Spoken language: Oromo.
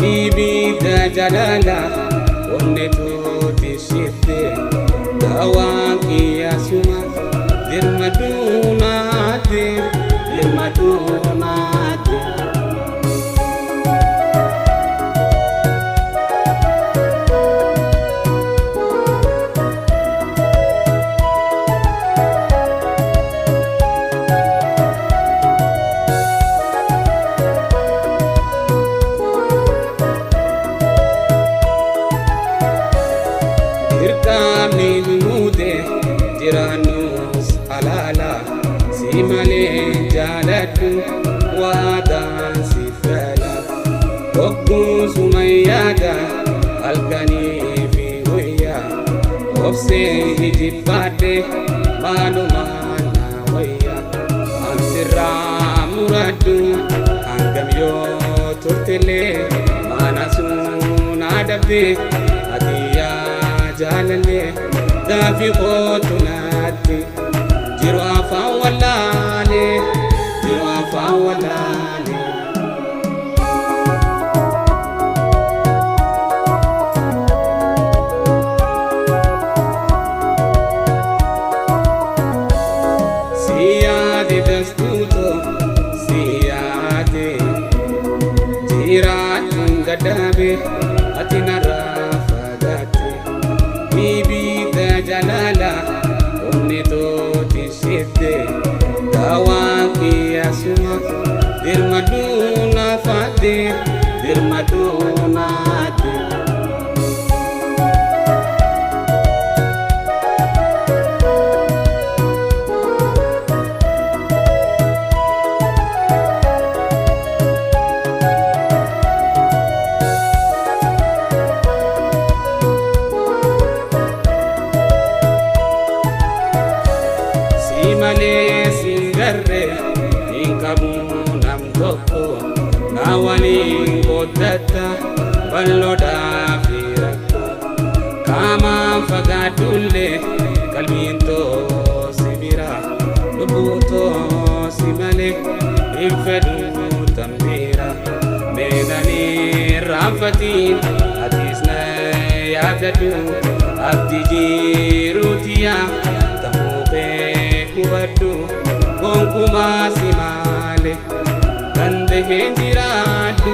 Ibidda jaalala onnetuuti shitte dawaan kiyyaasuma dirmaduu naate dirmaduu naate. Dirqamni nu muude jiraannus alaala si malee jaaladhu waadaan si fala hogguun suma yaada halkanii fi guyyaa obsee hijibbaadhe maalumaan na wayya ansirraa muradhu hangam yoo turtellee maana sun adabde ati yaa jaalallee gaafi kootu naatti jiru afaan wallaalee jiru afaan wallaalee. Siyaade dastuuto siyaade jiraachuun gadhaabe ati narraa fagaatte ibidda jaalala onnee tooti shitte dawaan kiyyaasuma dirmaduu naafaate dirmaduu naate. Si malee sin garre hin qabu nam tokko na waliin qooddatta bal'oodhaa fi rakkoo qaamaan fagaadhullee qalbiin too si bira lubbuu too si malee hin fedhu tambiira meenanii raanfatiin atis na yaadadhu abdii jiruutiyaa ta'uu kee hubadhu gonkumaa si maale dandaheen jiraadhu.